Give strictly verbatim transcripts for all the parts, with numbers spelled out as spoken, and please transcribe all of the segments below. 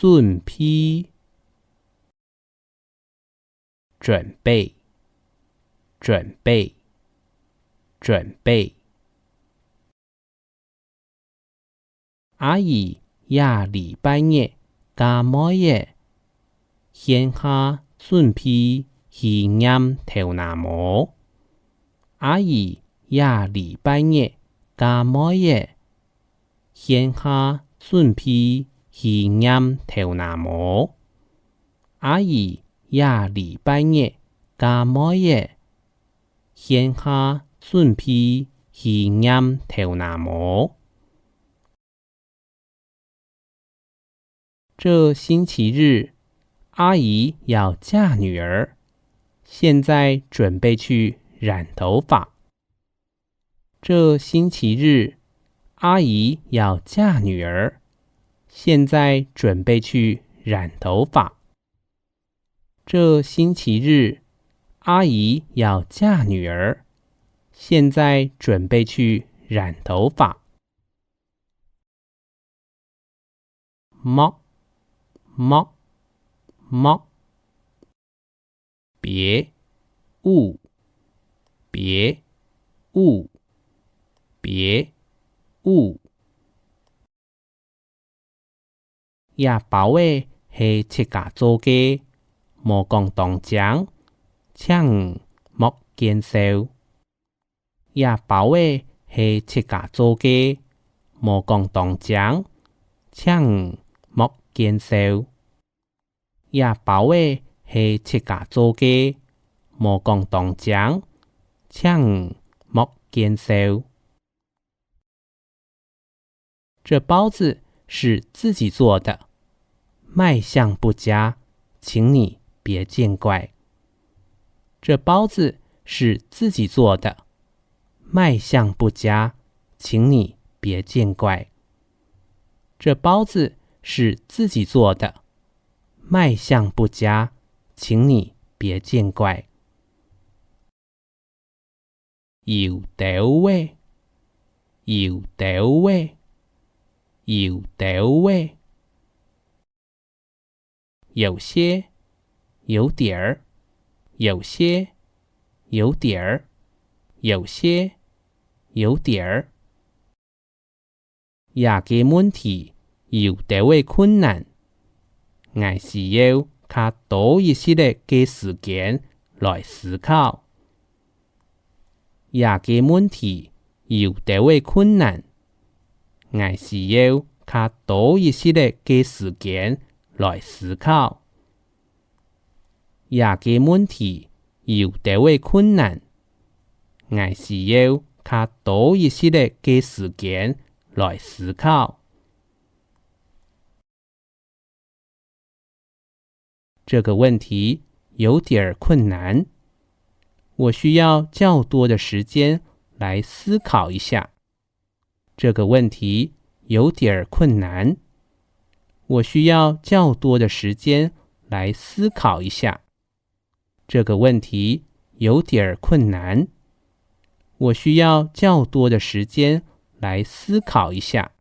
準備，準備，準備，準備。阿姨這禮拜日加妹仔，現下準備去驗頭那毛。阿姨這禮拜日加妹仔，現下準備去驗頭那毛。阿姨這禮拜日加妹仔，現下準備去驗頭那毛。這星期日，阿姨要嫁女兒，現在準備去染頭髮。這星期日，阿姨要嫁女兒，現在準備去染頭髮。這星期日，阿姨要嫁女兒，現在準備去染頭髮。 莫，莫，莫。別，勿，別，勿，別，勿。這包仔係自家做个，無講當靚，請你莫見笑。 這包仔係自家做个，無講當靚，請你莫見笑。這包仔係自家做个，無講當靚，請你莫見笑。 這包子是自己做的，賣相不佳，請你別見怪。這包子是自己做的，賣相不佳，請你別見怪。這包子是自己做的，賣相不佳，請你別見怪。 有兜仔，有兜仔，有兜仔。有些，有點兒，有些，有點兒，有些，有點兒。 這个問題有兜仔困難，𠊎需要較多一息仔个時間來思考。這个問題有兜仔困難，𠊎需要較多一息仔个時間來思考。 這个問題有兜仔困難，𠊎需要較多一息仔个時間來思考。這個問題有點兒困難，我需要較多的時間來思考一下。 這個問題有點兒困難，我需要較多的時間來思考一下。這個問題有點兒困難，我需要較多的時間來思考一下。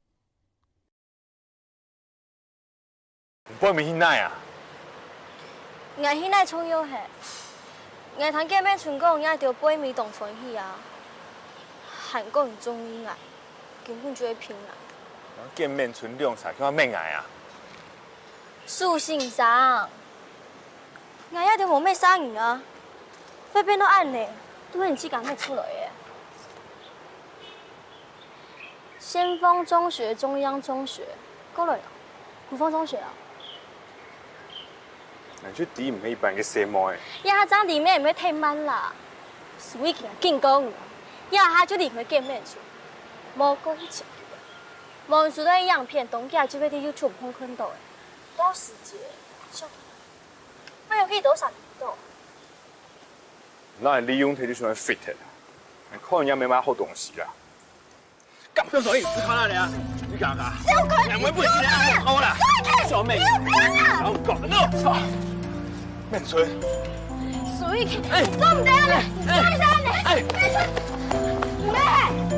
你背尾去哪啊？𠊎去哪重要係？𠊎聽見面春講，你兜背尾當歡喜啊，還講你中意𠊎，根本就係騙𠊎。見面春兩儕，佢話騙𠊎啊？蘇先生，𠊎這兜無騙啥人啊，會變到恁呢，都係你自家騙出來个。 先鋒中學、中央中學，過來了，古風中學啊。𠊎就知毋係一般个細妹。這下正知咩毋會忒慢啦。所以佢緊講你，這下就離開見面處，莫過去尋佢。無收到影片，當下就會在YouTube上看到个。到時節，小朋友，還有幾多少年到？那你利用佢就想fit，看人家沒買好東西啦。 搞不懂什么意思，看那里啊，你看看，小鬼，两位不行啊，好啦，小妹，不要讲啊，好搞，no，操，面春，苏一，哎，放开了，放开了，哎，哎，